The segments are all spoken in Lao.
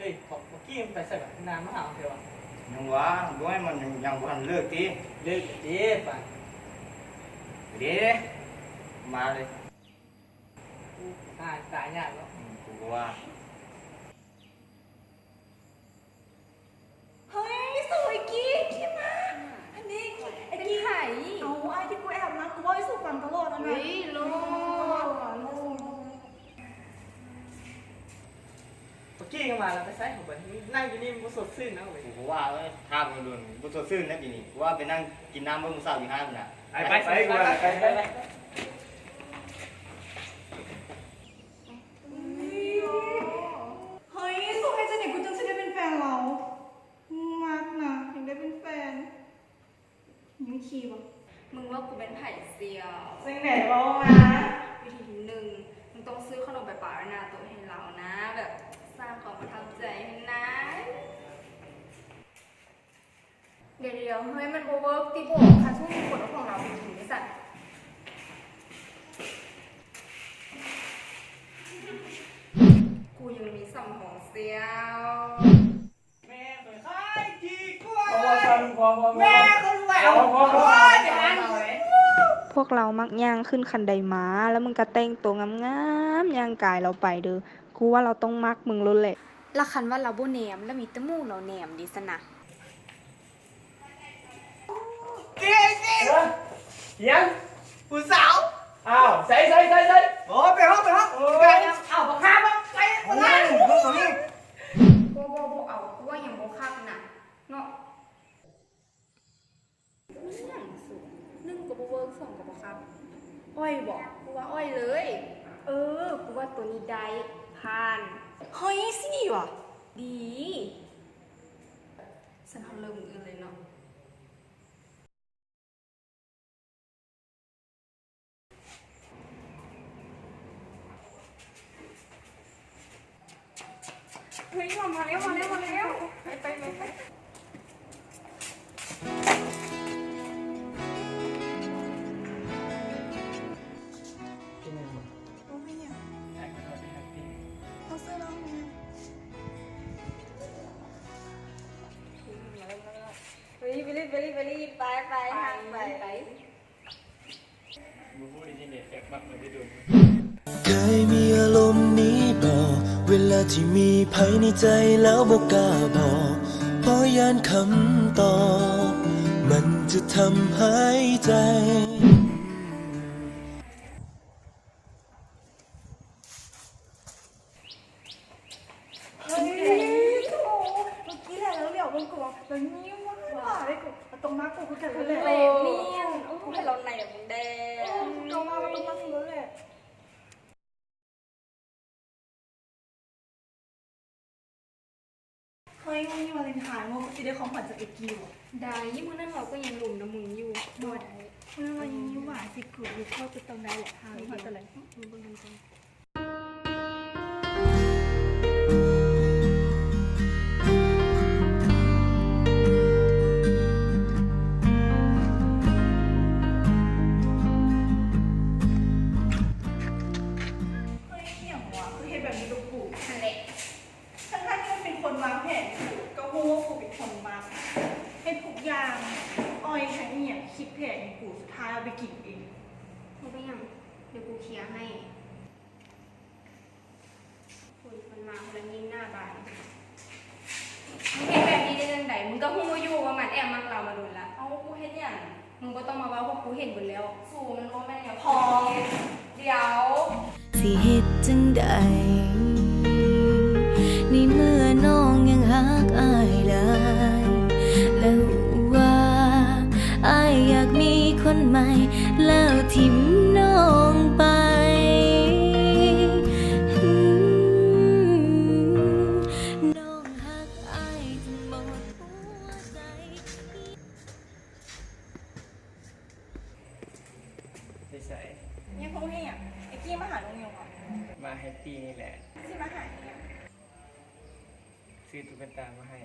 ເຮີ້ຍ ບັກ ບັກກີ້ມັນໄປໃສວະ? ນານມາຫາເຮົາເທື່ອວະ? ຍັງວ່າ ດ້ວຍ ມັນຍັງ ຍັງບໍ່ທັນເລີກຕິ? ເລີກແລ້ວຕິປານ? ເດ້ ມາເລີຍ. ອາ ຕາຍຍາກເນາະ. ອືມ ກູກໍວ່າ. ເຮີ້ຍ ສວຍ ກີ້ ກີ້ມາ. ອັນນີ້ ເປັນໃຜ? ເອົາ ອ້າຍທີ່ກູແອບມາ ກູເວົ້າໃຫ້ສູຟັງຕະຫຼອດຫັ້ນນະ. ເຮີ້ຍ ໂລດ. ປາກີ້ກໍມາແລ້ວ ໄປໃສຂອງເພິ່ນ? ນັ່ງຢູ່ນີ້ມັນບໍ່ສົດຊື່ນນະເວີຍ. ກູກໍວ່າ ເອີ ຖ້າເບິ່ງດົນບໍ່ສົດຊື່ນນະ ປີນີ້. ກູວ່າໄປນັ່ງກິນນ້ຳເບິ່ງຜູ້ສາວຢູ່ຫ້າງພຸ້ນນະ. ໄປ ໄປ ໄປ ໄປ ໄປ. ເຮີ້ຍ ເຮົຍ ເຮັດຈັ່ງໃດກູຈຶ່ງຊິໄດ້ເປັນແຟນລາວ? ມັກນະ ຢາກໄດ້ເປັນແຟນ. ຍັງຂີ້ບໍ່? ມຶງວ່າກູເປັນໃຜສ່ຽວ? ຈັ່ງໃດເວົ້າມາ. ວິທີທີໜຶ່ງ ມຶງຕ້ອງຊື້ຂະໜົມໄປປະໄວ້ໜ້າໂຕະໃຫ້ລາວນະ ແບບສ້າງຄວາມປະທັບໃຈໃຫ້ນາງ. ດຽວໆ ເຮີ້ຍ ມັນບໍ່ເວີກຕິໂບ? ຄັນສົມມຸດຄົນເອົາຂອງລາວໄປກິນເດຊັ້ນ? ກູຍັງມີສຳຮອງສ່ຽວ. ແມ່ຂ້ອຍຂາຍຂີ້ກວາຍ ພໍ່ ພໍ່ ພໍ່ ພໍ່ ແມ່ຂ້ອຍແຫວວ ພໍ່ ພໍ່ ພໍ່ ພໍ່ ພໍ່ ພວກລາວມັກຍ່າງຂຶ້ນຄັນໄດມາ ແລ້ວມຶງກະແຕ່ງໂຕງາມໆ ຍ່າງກາຍລາວໄປເດີ. ກູວ່າລາວຕ້ອງມັກມຶງໂລດແຫຼະ. ລະຄັນວ່າລາວບໍ່ແນມ ລະມີແຕ່ໝູ່ລາວແນມເດຊັ້ນນະ. ເກ ເກ ເອີ ຫຍັງ? ຜູ້ສາວ. ອ້າວ ໃສ ໃສ ໃສ ໃສ? ໂອ້ ໄປຫ້ອງ ໄປຫ້ອງ. ໂອ້ ໄປ ເອົາ ບັກຫາ ໄປ ໂອ້ຍ ບໍ່ ບໍ່ ບໍ່ເອົາ. ກູວ່າຍັງບໍ່ຄັກນະເນາະ. ອີຫຍັງສູ ໜຶ່ງກໍບໍ່ເວີກ ສອງກໍບໍ່ຄັກ. ອ້ອຍບໍ? ກູວ່າອ້ອຍເລີຍ. ເອີ ກູວ່າໂຕນີ້ໄດ້ ຜ່ານ. ເຮີ້ຍ ຊິດີຫວາ? ດີ. ຊັ້ນເຮົາເລີ່ມມື້ອື່ນເລີຍເນາະ. ເຮີ້ຍ ມາແລ້ວ ມາແລ້ວ ມາແລ້ວ. ໄປ ໄປ ໄປ ໄປ. ເປັນຫຍັງ? ບໍ່ເປັນຫຍັງ. ເຮົາຊື້ນ້ຳແດ່. ເຮີ້ຍ ເວລີ ເວລີ ເວລີ ໄປ ໄປ ໄປ ໄປ. ບໍ່ຮູ້ໄດ້ຈັ່ງໃດ ແບບມັກມາແຕ່ດົນ. ເຄີຍມີອາລົມນີ້ບໍ່ ເວລາທີ່ມີໃຜໃນໃຈແລ້ວບໍ່ກ້າບອກ ເພາະຢ້ານຄຳຕອບມັນຈະທຳຮ້າຍໃຈ. ເຮີ້ຍ ໂອ້ ເມື່ອກີ້ແຫຼະ ລາວຫຼຽວເບິ່ງກູ ລາວຍິ້ມຫວານໆ ເລີຍກູ ລາວຕ້ອງມັກກູຄືກັນແຫຼະ. ແມ່ນ ໂອ້ ໃຫ້ລາວໄນເບິ່ງແດ່. ເອີ ເຈົ້າວ່າລາວຕ້ອງມັກເລີຍແຫຼະ. ເຮີ້ຍ ມື້ນີ້ວາເລັນທາຍ ເຮົາກໍຊິໄດ້ຂອງຂວັນຈາກເອກກີ້ຫວາ? ໄດ້ ມື້ນັ້ນລາວກໍຍັງລົມນຳມຶງຢູ່. ບໍ່ໄດ້ ມື້ນັ້ນລາວຍິ້ມຫວານໃສ່ກູຢູ່. ເຮົາຈະຕ້ອງໄດ້ແຫຼະ ຫາຂອງຂວັນຕົວໃດ. ເບິ່ງກັນກ່ອນ. ເຮີ້ຍ ອີຫຍັງຫວາ? ຄືເຮັດແບບນີ້ກັບກູ? ຫັ້ນແຫຼະ. ທັງໆທີ່ມັນເປັນຄົນວາງແຜນໃຫ້ກູ ກໍຮູ້ວ່າກູເປັນຄົນມັກເຮັດທຸກຢ່າງ. ອ້ອຍຫາອີ່ຫຍັງຄິດແຜນໃຫ້ກູ ສຸດທ້າຍເອົາໄປກິນເອງ. ບໍ່ເປັນຫຍັງ ດຽວກູເຄຍໃຫ້. ພຸ້ນ ມັນມາພຸ້ນລະ ຍິງໜ້າບານ. ມຶງເຮັດແບບນີ້ໄດ້ຈັ່ງໃດ? ມຶງກໍຮູ້ຢູ່ວ່າມັນແອບມັກລາວມາດົນລະ. ເອົ້າ ກູເຮັດຫຍັງ? ມຶງບໍ່ຕ້ອງມາເວົ້າ ພວກກູເຫັນເບິດແລ້ວ. ສູ ມັນບໍ່ແມ່ນແນວ ພໍ ດຽວ ຊິເຮັດຈັ່ງໃດ ໃນເມື່ອນ້ອງຍັງຮັກອ້າຍຫຼາຍ ແລ້ວວ່າອ້າຍຢາກມີຄົນໃໝ່ ແລ້ວຖິ້ມນ້ອງໄປ. ນ້ອງຮັກອ້າຍຈົນໝົດຫົວໃຈ. ໄປໃສ? ຍັງຄົງເຮັດຫຍັງ? ເອກກີ້ມາຫານ້ອງຢູ່ຫວາ? ມາແຮັບປີ້ນີ້ແຫຼະ. ຊິມາຫາອີ່ຫຍັງ? ຊື້ຕຸກກະຕາມາໃຫ້.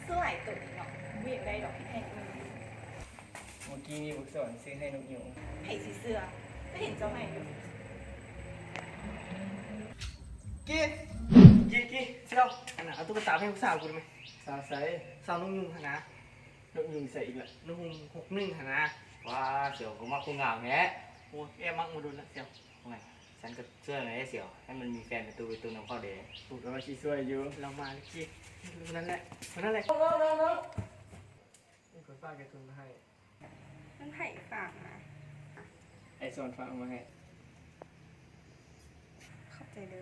ຊື້ຫຼາຍໂຕເນາະ, ບໍ່ຢາກໄດ້ດອກ ແພງເກີນ. ມື້ກີ້ມີບັກສອນຊື້ໃຫ້ນົກຫູ. ໃຜຊິເຊື່ອ, ກໍເຫັນເຈົ້າໃຫ້ຢູ່. ກີ້ ກີ້ ກີ້ ເຈົ້າ ອັນນ່າ ເອົາຕຸກກະຕາໄປໃຫ້ຜູ້ສາວກູໄດ້ໄໝ? ສາວໃສ? ສາວນົກຍຸງຫັ້ນນະ. ນົກຍຸງໃສອີກລະ? ນົກຍຸງຫົກໜຶ່ງຫັ້ນນະ. ວ້າ ສຽວກໍມັກຜູ້ງາມແທ້. ໂອ້ຍ ແອບມັກມາດົນລະສຽວ. ໂອ້ຍ ສັນກໍຊ່ວຍແດ່ສຽວ ໃຫ້ມັນມີແຟນເປັນໂຕເປັນຕົນນຳເຂົາເດ້. ຜູ້ກໍວ່າຊິຊ່ວຍຢູ່. ລາວມາແລ້ວຊິ. ຜູ້ນັ້ນແຫຼະ ຜູ້ນັ້ນແຫຼະ. ນ້ອງໆໆ ຂ້ອຍຝາກການທຶນມາໃຫ້. ມັນໃຜຝາກມາ? ອ້າຍສອນຝາກມາໃຫ້. ຂອບໃຈເດີ.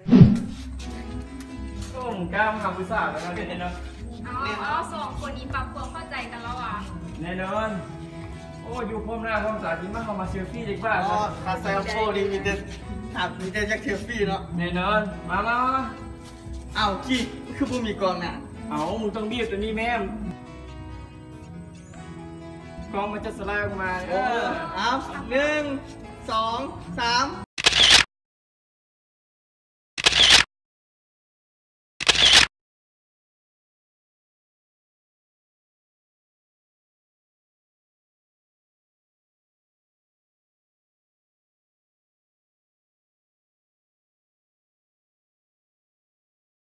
ໂອ້ ມຶງກ້າມາຫາຜູ້ສາວແລ້ວເນາະ. ເອົາ ເອົາ ສອງຄົນນີ້ປັບຄວາມເຂົ້າໃຈກັນແລ້ວຫວາ? ແນ່ນອນ. ໂອ້ ຢູ່ພ້ອມໜ້າພ້ອມຕາ ທີ່ມາເຮົາມາເຊລຟີຈັກບາດ. ອໍ ຄ່າແຊວໂພນີ້ມີແຕ່ ມີແຕ່ຢາກເຊລຟີເນາະ. ແນ່ນອນ. ມາ ມາ ມາ. ອ້າວ ກີ້ ຄືບໍ່ມີກ້ອງນະ? ເອົາ ມຶງຕ້ອງບີບຕົວນີ້ແມ່ນ. ກ້ອງມັນຈະສະໄລອອກມາ. ເອີ ເອົາ ໜຶ່ງ ສອງ ສາມ.